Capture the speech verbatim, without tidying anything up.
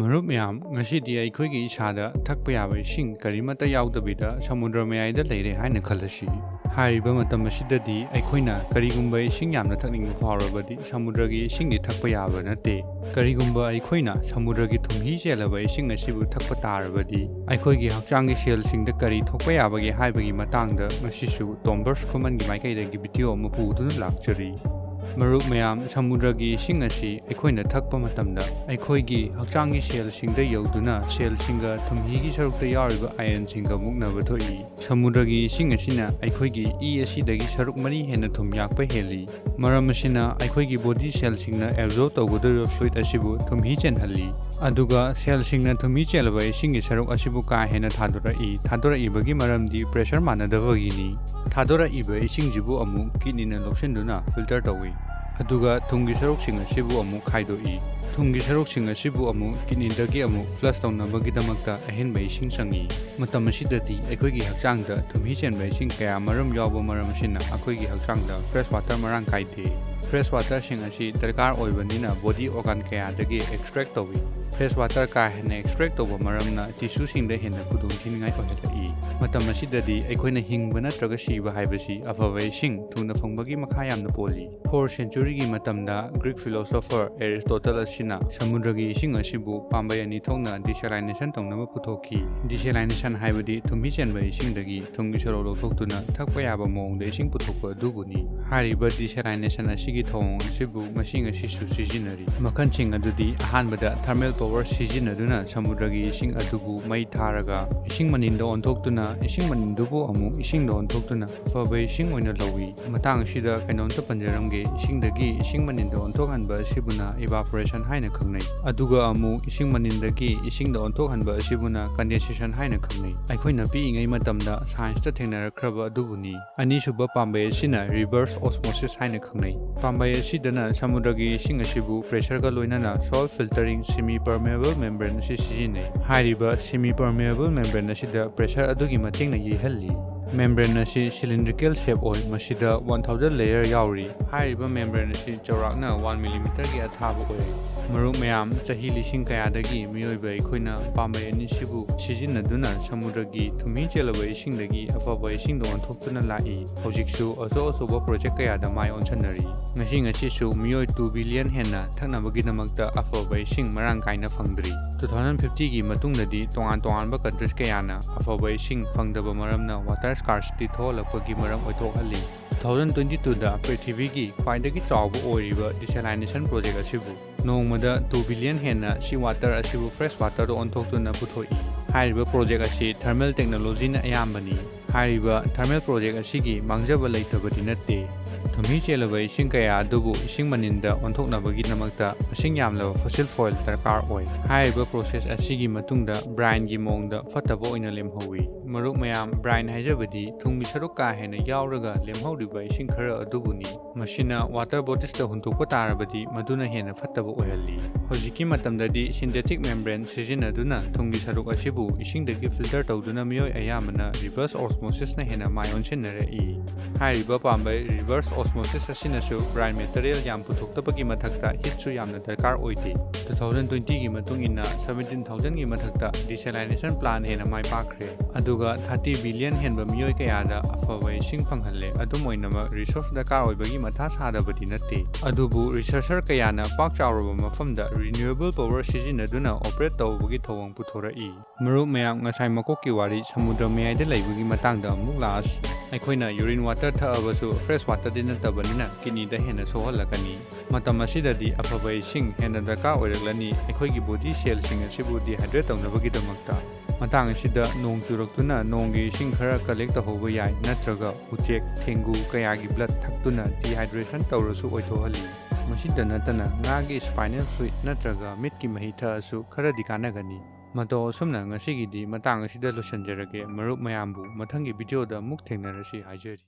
ꯃꯔꯨꯞ ꯃꯌꯥꯝ, ꯉꯁꯤꯗꯤ ꯑꯩꯈꯣꯏꯒꯤ ꯏꯁꯥꯗ ꯊꯛꯄ ꯌꯥꯕ ꯏꯁꯤꯡ ꯀꯔꯤꯃꯠꯇ ꯌꯥꯎꯗꯕꯤꯗ ꯁꯃꯨꯗ꯭ꯔ ꯃꯌꯥꯏꯗ ꯂꯩꯔꯦ ꯍꯥꯏꯅ ꯈꯜꯂꯁꯤ꯫ ꯍꯥꯏꯔꯤꯕ ꯃꯇꯝ ꯑꯁꯤꯗꯗꯤ ꯑꯩꯈꯣꯏꯅ ꯀꯔꯤꯒꯨꯝꯕ ꯏꯁꯤꯡ ꯌꯥꯝꯅ ꯊꯛꯅꯤꯡꯕ ꯐꯥꯎꯔꯕꯗꯤ ꯁꯃꯨꯗ꯭ꯔꯒꯤ ꯏꯁꯤꯡꯗꯤ ꯊꯛꯄ ꯌꯥꯕ ꯅꯠꯇꯦ꯫ ꯀꯔꯤꯒꯨꯝꯕ ꯑꯩꯈꯣꯏꯅ ꯁꯃꯨꯗ꯭ꯔꯒꯤ ꯊꯨꯝꯍꯤ ꯆꯦꯜꯂꯕ ꯏꯁꯤꯡ ꯑꯁꯤꯕꯨ ꯊꯛꯄ ꯇꯥꯔꯕꯗꯤ ꯑꯩꯈꯣꯏꯒꯤ ꯍꯛꯆꯥꯡꯒꯤ ꯁꯦꯜꯁꯤꯡꯗ ꯀꯔꯤ ꯊꯣꯛꯄ ꯌꯥꯕꯒꯦ ꯍꯥꯏꯕꯒꯤ ꯃꯇꯥꯡꯗ ꯉꯁꯤꯁꯨ ꯇꯣꯝꯕꯔꯁ ꯈꯨꯃꯟꯒꯤ ꯃꯥꯏꯀꯩꯗꯒꯤ ꯚꯤꯗꯤꯑꯣ ꯑꯃ ꯄꯨꯗꯨꯅ ꯂꯥꯛꯆꯔꯤ꯫ ꯃꯔꯨꯞ ꯃꯌꯥꯝ, ꯁꯃꯨꯗ꯭ꯔꯒꯤ ꯏꯁꯤꯡ ꯑꯁꯤ ꯑꯩꯈꯣꯏꯅ ꯊꯛꯄ ꯃꯇꯝꯗ ꯑꯩꯈꯣꯏꯒꯤ ꯍꯛꯆꯥꯡꯒꯤ ꯁꯦꯜꯁꯤꯡꯗ ꯌꯧꯗꯨꯅ ꯁꯦꯜꯁꯤꯡꯒ ꯊꯨꯝꯍꯤꯒꯤ ꯁꯔꯨꯛꯇ ꯌꯥꯎꯔꯤꯕ ꯑꯥꯏꯔꯟꯁꯤꯡꯒ ꯃꯨꯛꯅꯕ ꯊꯣꯛꯏ꯫ ꯁꯃꯨꯗ꯭ꯔꯒꯤ ꯏꯁꯤꯡ ꯑꯁꯤꯅ ꯑꯩꯈꯣꯏꯒꯤ ꯏ ꯑꯁꯤꯗꯒꯤ ꯁꯔꯨꯛ ꯃꯔꯤ ꯍꯦꯟꯅ ꯊꯨꯝ ꯌꯥꯛꯄ ꯍꯦꯜꯂꯤ꯫ ꯃꯔꯝ ꯑꯁꯤꯅ ꯑꯩꯈꯣꯏꯒꯤ ꯕꯣꯗꯤ ꯁꯦꯜꯁꯤꯡꯅ ꯑꯦꯕꯖꯣꯔꯕ ꯇꯧꯒꯗꯧꯔꯤꯕ ꯐ꯭ꯂꯨꯏꯗ ꯑꯁꯤꯕꯨ ꯊꯨꯝꯍꯤ ꯆꯦꯟꯍꯜꯂꯤ꯫ ꯑꯗꯨꯒ ꯁꯦꯜꯁꯤꯡꯅ ꯊꯨꯝꯍꯤ ꯆꯦꯜꯂꯕ ꯏꯁꯤꯡꯒꯤ ꯁꯔꯨꯛ ꯑꯁꯤꯕꯨ ꯀꯥ ꯍꯦꯟꯅ ꯊꯥꯗꯣꯔꯛꯏ꯫ ꯊꯥꯗꯣꯔꯛꯏꯕꯒꯤ ꯃꯔꯝꯗꯤ ꯄ꯭ꯔꯦꯁꯔ ꯃꯥꯟꯅꯗꯕꯒꯤꯅꯤ꯫ ꯊꯥꯗꯣꯔꯛꯏꯕ ꯏꯁꯤꯡꯁꯤꯕꯨ ꯑꯃꯨꯛ ꯀꯤꯗꯅꯤꯅ ꯂꯧꯁꯤꯟꯗꯨꯅ ꯐꯤꯜꯇꯔ ꯇꯧꯏ꯫ ꯑꯗꯨꯒ ꯊꯨꯝꯒꯤ ꯁꯔꯨꯛꯁꯤꯡ ꯑꯁꯤꯕꯨ ꯑꯃꯨꯛ ꯈꯥꯏꯗꯣꯛꯏ꯫ ꯊꯨꯝꯒꯤ ꯁꯔꯨꯛꯁꯤꯡ ꯑꯁꯤꯕꯨ ꯑꯃꯨꯛ ꯀꯤꯗꯅꯤꯗꯒꯤ ꯑꯃꯨꯛ ꯐ꯭ꯂꯁ ꯇꯧꯅꯕꯒꯤꯗꯃꯛꯇ ꯑꯍꯦꯟꯕ ꯏꯁꯤꯡ ꯆꯪꯏ꯫ ꯃꯇꯝ ꯑꯁꯤꯗꯗꯤ ꯑꯩꯈꯣꯏꯒꯤ ꯍꯛꯆꯥꯡꯗ ꯊꯨꯝꯍꯤ ꯆꯦꯟꯕ ꯏꯁꯤꯡ ꯀꯌꯥ ꯃꯔꯨꯝ ꯌꯥꯎꯕ ꯃꯔꯝ ꯑꯁꯤꯅ ꯑꯩꯈꯣꯏꯒꯤ ꯍꯛꯆꯥꯡꯗ ꯐ꯭ꯔꯦꯁ ꯋꯥꯇꯔ ꯃꯔꯥꯡ ꯀꯥꯏꯗꯦ꯫ ꯐ꯭ꯔꯦꯁ ꯋꯥꯇꯔꯁꯤꯡ ꯑꯁꯤ ꯗꯔꯀꯥꯔ ꯑꯣꯏꯕꯅꯤꯅ ꯕꯣꯗꯤ ꯑꯣꯔꯒꯥꯟ ꯀꯌꯥꯗꯒꯤ ꯑꯦꯛꯁꯇ꯭ꯔꯦꯛ ꯇꯧꯏ꯫ ꯐ꯭ꯔꯦꯁ ꯋꯥꯇꯔ ꯀꯥ ꯍꯦꯟꯅ ꯑꯦꯛꯁꯇ꯭ꯔꯦꯛ ꯇꯧꯕ ꯃꯔꯝꯅ ꯇꯤꯁꯨꯁꯤꯡꯗ ꯍꯦꯟꯅ ꯈꯨꯗꯣꯡꯊꯤꯅꯤꯡꯉꯥꯏ ꯑꯣꯏꯍꯜꯂꯛꯏ꯫ ꯃꯇꯝ ꯑꯁꯤꯗꯗꯤ ꯑꯩꯈꯣꯏꯅ ꯍꯤꯡꯕ ꯅꯠꯇ꯭ꯔꯒ ꯁꯤꯕ ꯍꯥꯏꯕꯁꯤ ꯑꯐꯕ ꯏꯁꯤꯡ ꯊꯨꯅ ꯐꯪꯕꯒꯤ ꯃꯈꯥ ꯌꯥꯝꯅ ꯄꯣꯜꯂꯤ꯫ ꯐꯣꯔ ꯁꯦꯟꯆꯨꯔꯤꯒꯤ ꯃꯇꯝꯗ ꯒ꯭ꯔꯤꯛ ꯐꯤꯂꯣꯁꯣꯐꯔ ꯑꯦꯔꯤꯁꯇꯣꯇꯜ ꯑꯁꯤꯅ ꯁꯃꯨꯗ꯭ꯔꯒꯤ ꯏꯁꯤꯡ ꯑꯁꯤꯕꯨ ꯄꯥꯝꯕꯩ ꯑꯅꯤ ꯊꯣꯛꯅ ꯗꯤꯁꯦꯂꯥꯏꯅꯦꯁꯟ ꯇꯧꯅꯕ ꯄꯨꯊꯣꯛꯈꯤ꯫ ꯗꯤꯁꯦꯂꯥꯏꯅꯦꯁꯟ ꯍꯥꯏꯕꯗꯤ ꯊꯨꯝꯍꯤ ꯆꯦꯟꯕ ꯏꯁꯤꯡꯗꯒꯤ ꯊꯨꯝꯒꯤ ꯁꯔꯨꯛ ꯂꯧꯊꯣꯛꯇꯨꯅ ꯊꯛꯄ ꯌꯥꯕ ꯃꯑꯣꯡꯗ ꯏꯁꯤꯡ ꯄꯨꯊꯣꯛꯄ ꯑꯗꯨꯕꯨꯅꯤ꯫ ꯍꯥꯏꯔꯤꯕ ꯗꯤꯁꯦꯂꯥꯏꯅꯦꯁꯟ ꯑꯁꯤꯒꯤ ꯊꯧꯑꯣꯡ ꯑꯁꯤꯕꯨ ꯉꯁꯤ ꯉꯁꯤꯁꯨ ꯁꯤꯖꯤꯟꯅꯔꯤ꯫ ꯃꯈꯜꯁꯤꯡ ꯑꯗꯨꯗꯤ ꯑꯍꯥꯟꯕꯗ ꯊꯔꯃꯦꯜ ꯄꯥꯋꯔ ꯁꯤꯖꯤꯟꯅꯗꯨꯅ ꯁꯃꯨꯗ꯭ꯔꯒꯤ ꯏꯁꯤꯡ ꯑꯗꯨꯕꯨ ꯃꯩ ꯊꯥꯔꯒ ꯏꯁꯤꯡ ꯃꯅꯤꯟꯗ ꯑꯣꯟꯊꯣꯛꯇꯨꯅ ꯏꯁꯤꯡ ꯃꯅꯤꯟꯗꯨꯕꯨ ꯑꯃꯨꯛ ꯏꯁꯤꯡꯗ ꯑꯣꯟꯊꯣꯛꯇꯨꯅ ꯑꯐꯕ ꯏꯁꯤꯡ ꯑꯣꯏꯅ ꯂꯧꯏ꯫ ꯃꯇꯥꯡ ꯑꯁꯤꯗ ꯀꯩꯅꯣꯝꯇ ꯄꯟꯖꯔꯝꯒꯦ, ꯏꯁꯤꯡꯗꯒꯤ ꯏꯁꯤꯡ ꯃꯅꯤꯟꯗ ꯑꯣꯟꯊꯣꯛꯍꯟꯕ ꯑꯁꯤꯕꯨꯅ ꯏꯕꯥꯄꯣꯔꯦꯁꯟ ꯍꯥꯏꯅ ꯈꯪꯅꯩ꯫ ꯑꯗꯨꯒ ꯑꯃꯨꯛ ꯏꯁꯤꯡ ꯃꯅꯤꯟꯗꯒꯤ ꯏꯁꯤꯡꯗ ꯑꯣꯟꯊꯣꯛꯍꯟꯕ ꯑꯁꯤꯕꯨꯅ ꯀꯟꯗꯦꯟꯁꯦꯁꯟ ꯍꯥꯏꯅ ꯈꯪꯅꯩ꯫ ꯑꯩꯈꯣꯏꯅ ꯄꯤꯛꯏꯉꯩ ꯃꯇꯝꯗ ꯁꯥꯏꯟꯁꯇ ꯊꯦꯡꯅꯔꯛꯈ꯭ꯔꯕ ꯑꯗꯨꯕꯨꯅꯤ꯫ ꯑꯅꯤꯁꯨꯕ ꯄꯥꯝꯕꯩ ꯑꯁꯤꯅ ꯔꯤꯚꯔꯁ ꯑꯣꯁꯃꯣꯁꯤꯁ ꯍꯥꯏꯅ ꯈꯪꯅꯩ꯫ ꯄꯥꯝꯕꯩ ꯑꯁꯤꯗꯅ ꯁꯃꯨꯗ꯭ꯔꯒꯤ ꯏꯁꯤꯡ ꯑꯁꯤꯕꯨ ꯄ꯭ꯔꯦꯁꯔꯒ ꯂꯣꯏꯅꯅ ꯁꯣꯜ ꯐꯤꯜꯇꯔꯤꯡ ꯁꯤꯃꯤ ꯄꯔꯃꯦꯕꯜ ꯃꯦꯝꯕ꯭ꯔꯦꯟ ꯑꯁꯤ ꯁꯤꯖꯤꯟꯅꯩ꯫ ꯍꯥꯏꯔꯤꯕ ꯁꯤꯃꯤ ꯄꯔꯃꯦꯕꯜ ꯃꯦꯝꯕ꯭ꯔꯦꯟ ꯑꯁꯤꯗ ꯄ꯭ꯔꯦꯁꯔ ꯑꯗꯨꯒꯤ ꯃꯇꯦꯡꯅ ꯌꯩꯍꯜꯂꯤ꯫ Membrane ꯑꯁꯤ cylindrical shape ꯑꯣꯏ, ꯃꯁꯤꯗ one thousand layer ꯌꯥꯎꯔꯤ꯫ ꯍꯥꯏꯔꯤꯕ membrane ꯑꯁꯤ ꯆꯥꯎꯔꯥꯛꯅ one millimeter ꯒꯤ ꯑꯊꯥꯕ ꯑꯣꯏ꯫ ꯃꯔꯨꯞ ꯃꯌꯥꯝ, ꯆꯍꯤ ꯂꯤꯁꯤꯡ ꯀꯌꯥꯗꯒꯤ ꯃꯤꯑꯣꯏꯕ ꯑꯩꯈꯣꯏꯅ ꯄꯥꯝꯕꯩ ꯑꯅꯤꯁꯤꯕꯨ ꯁꯤꯖꯤꯟꯅꯗꯨꯅ ꯁꯃꯨꯗ꯭ꯔꯒꯤ ꯊꯨꯝꯍꯤ ꯆꯦꯜꯂꯕ ꯏꯁꯤꯡꯗꯒꯤ ꯑꯐꯕ ꯏꯁꯤꯡꯗ ꯑꯣꯟꯊꯣꯛꯇꯨꯅ ꯂꯥꯛꯏ꯫ ꯍꯧꯖꯤꯛꯁꯨ ꯑꯆꯧ ꯑꯆꯧꯕ project ꯀꯌꯥꯗ ꯃꯥꯏ ꯑꯣꯟꯁꯤꯟꯅꯔꯤ꯫ ꯉꯁꯤ ꯉꯁꯤꯁꯨ ꯃꯤꯑꯣꯏ two billion ꯍꯦꯟꯅ ꯊꯛꯅꯕꯒꯤꯗꯃꯛꯇ ꯑꯐꯕ ꯏꯁꯤꯡ ꯃꯔꯥꯡ ꯀꯥꯏꯅ ꯐꯪꯗ꯭ꯔꯤ꯫ Two thousand fifty ꯒꯤ ꯃꯇꯨꯡꯗꯗꯤ ꯇꯣꯉꯥꯟ ꯇꯣꯉꯥꯟꯕ countries ꯀꯌꯥꯅ ꯑꯐꯕ ꯏꯁꯤꯡ ꯐꯪꯗꯕ ꯃꯔꯝꯅ water scarcity ꯊꯣꯛꯍꯜꯂꯛꯄꯒꯤ ꯃꯔꯝ ꯑꯣꯏꯊꯣꯛꯍꯜꯂꯤ꯫ Two thousand twenty two ꯗ ꯄ꯭ꯔꯤꯊꯤꯕꯤꯒꯤ ꯈ꯭ꯋꯥꯏꯗꯒꯤ ꯆꯥꯎꯕ ꯑꯣꯏꯔꯤꯕ desalination project ꯑꯁꯤꯕꯨ ꯅꯣꯡꯃꯗ two billion ꯍꯦꯟꯅ sea water ꯑꯁꯤꯕꯨ fresh water ꯗ ꯑꯣꯟꯊꯣꯛꯇꯨꯅ ꯄꯨꯊꯣꯛꯏ꯫ ꯍꯥꯏꯔꯤꯕ project ꯑꯁꯤ thermal technology ꯅ ꯑꯌꯥꯝꯕꯅꯤ꯫ ꯍꯥꯏꯔꯤꯕ thermal project ꯑꯁꯤꯒꯤ ꯃꯥꯡꯖꯕ ꯂꯩꯇꯕꯗꯤ ꯅꯠꯇꯦ꯫ ꯊꯨꯝꯍꯤ ꯆꯦꯜꯂꯕ ꯏꯁꯤꯡ ꯀꯌꯥ ꯑꯗꯨꯕꯨ ꯏꯁꯤꯡ ꯃꯅꯤꯟꯗ ꯑꯣꯟꯊꯣꯛꯅꯕꯒꯤꯗꯃꯛꯇ ꯃꯁꯤꯡ ꯌꯥꯝꯂꯕ fossil fuel ꯗꯔꯀꯥꯔ ꯑꯣꯏ꯫ ꯍꯥꯏꯔꯤꯕ process ꯑꯁꯤꯒꯤ ꯃꯇꯨꯡꯗ brine ꯒꯤ ꯃꯑꯣꯡꯗ ꯐꯠꯇꯕ ꯑꯣꯏꯅ ꯂꯦꯝꯍꯧꯏ꯫ ꯃꯔꯨꯞ ꯃꯌꯥꯝ, brine ꯍꯥꯏꯖꯕꯗꯤ ꯊꯨꯝꯒꯤ ꯁꯔꯨꯛ ꯀꯥ ꯍꯦꯟꯅ ꯌꯥꯎꯔꯒ ꯂꯦꯝꯍꯧꯔꯤꯕ ꯏꯁꯤꯡ ꯈꯔ ꯑꯗꯨꯕꯨꯅꯤ꯫ ꯃꯁꯤꯅ water bodies ꯇ ꯍꯨꯟꯗꯣꯛꯄ ꯇꯥꯔꯕꯗꯤ ꯃꯗꯨꯅ ꯍꯦꯟꯅ ꯐꯠꯇꯕ ꯑꯣꯏꯍꯜꯂꯤ꯫ ꯍꯧꯖꯤꯛꯀꯤ ꯃꯇꯝꯗꯗꯤ synthetic membrane ꯁꯤꯖꯤꯟꯅꯗꯨꯅ ꯊꯨꯝꯒꯤ ꯁꯔꯨꯛ ꯑꯁꯤꯕꯨ ꯏꯁꯤꯡꯗꯒꯤ filter ꯇꯧꯗꯨꯅ ꯃꯤꯑꯣꯏ ꯑꯌꯥꯝꯕꯅ reverse osmosis ꯅ ꯍꯦꯟꯅ ꯃꯥꯏ ꯑꯣꯟꯁꯤꯟꯅꯔꯛꯏ꯫ ꯍꯥꯏꯔꯤꯕ ꯄꯥꯝꯕꯩ reverse osmosis ꯑꯁꯤꯅꯁꯨ brine material ꯌꯥꯝ ꯄꯨꯊꯣꯛꯇꯕꯒꯤ ꯃꯊꯛꯇ heat ꯁꯨ ꯌꯥꯝꯅ ꯗꯔꯀꯥꯔ ꯑꯣꯏꯗꯦ꯫ Two thousand twenty ꯒꯤ ꯃꯇꯨꯡ ꯏꯟꯅ seventeen thousand ꯒꯤ ꯃꯊꯛꯇ desalination plant ꯍꯦꯟꯅ ꯃꯥꯏ ꯄꯥꯛꯈ꯭ꯔꯦ꯫ ꯑꯗꯨꯒ thirty billion ꯍꯦꯟꯕ ꯃꯤꯑꯣꯏ ꯀꯌꯥꯗ ꯑꯐꯕ ꯏꯁꯤꯡ ꯐꯪꯍꯜꯂꯦ꯫ ꯑꯗꯨꯝ ꯑꯣꯏꯅꯃꯛ resource ꯗꯔꯀꯥꯔ ꯑꯣꯏꯕꯒꯤ ꯃꯊꯥ ꯁꯥꯗꯕꯗꯤ ꯅꯠꯇꯦ꯫ ꯑꯗꯨꯕꯨ researcher ꯀꯌꯥꯅ ꯄꯥꯛ ꯆꯥꯎꯔꯕ ꯃꯐꯝꯗ renewable power ꯁꯤꯖꯤꯟꯅꯗꯨꯅ operate ꯇꯧꯕꯒꯤ ꯊꯧꯑꯣꯡ ꯄꯨꯊꯣꯔꯛꯏ꯫ ꯃꯔꯨꯞ ꯃꯌꯥꯝ, ꯉꯁꯥꯏ ꯃꯀꯣꯛꯀꯤ ꯋꯥꯔꯤ ꯁꯃꯨꯗ꯭ꯔ ꯃꯌꯥꯏꯗ ꯂꯩꯕꯒꯤ ꯃꯇꯥꯡꯗ ꯑꯃꯨꯛ ꯂꯥꯛꯑꯁꯤ꯫ ꯑꯩꯈꯣꯏꯅ urine water ꯊꯛꯑꯕꯁꯨ fresh water ꯗꯤ ꯅꯠꯇꯕꯅꯤꯅ kidney ꯗ ꯍꯦꯟꯅ ꯁꯣꯛꯍꯜꯂꯛꯀꯅꯤ꯫ ꯃꯇꯝ ꯑꯁꯤꯗꯗꯤ ꯑꯐꯕ ꯏꯁꯤꯡ ꯍꯦꯟꯅ ꯗꯔꯀꯥꯔ ꯑꯣꯏꯔꯛꯂꯅꯤ, ꯑꯩꯈꯣꯏꯒꯤ body cell ꯁꯤꯡ ꯑꯁꯤꯕꯨ dehydrate ꯇꯧꯅꯕꯒꯤꯗꯃꯛꯇ꯫ ꯃꯇꯥꯡ ꯑꯁꯤꯗ ꯅꯣꯡ ꯆꯨꯔꯛꯇꯨꯅ ꯅꯣꯡꯒꯤ ꯏꯁꯤꯡ ꯈꯔ collect ꯇꯧꯍꯧꯕ ꯌꯥꯏ, ꯅꯠꯇ꯭ꯔꯒ ꯎꯆꯦꯛ, ꯊꯦꯡꯒꯨ ꯀꯌꯥꯒꯤ blood ꯊꯛꯇꯨꯅ dehydration ꯇꯧꯔꯁꯨ ꯑꯣꯏꯊꯣꯛꯍꯜꯂꯤ꯫ ꯃꯁꯤꯗ ꯅꯠꯇꯅ ꯉꯥꯒꯤ spinal fluid ꯅꯠꯇ꯭ꯔꯒ ꯃꯤꯠꯀꯤ ꯃꯍꯤ ꯊꯛꯑꯁꯨ ꯈꯔꯗꯤ ꯀꯥꯟꯅꯒꯅꯤ꯫ ꯃꯇꯧ ꯑꯁꯨꯝꯅ ꯉꯁꯤꯒꯤꯗꯤ ꯃꯇꯥꯡ ꯑꯁꯤꯗ ꯂꯣꯏꯁꯤꯟꯖꯔꯒꯦ꯫ ꯃꯔꯨꯞ ꯃꯌꯥꯝꯕꯨ ꯃꯊꯪꯒꯤ video ꯗ ꯑꯃꯨꯛ ꯊꯦꯡꯅꯔꯁꯤ ꯍꯥꯏꯖꯔꯤ꯫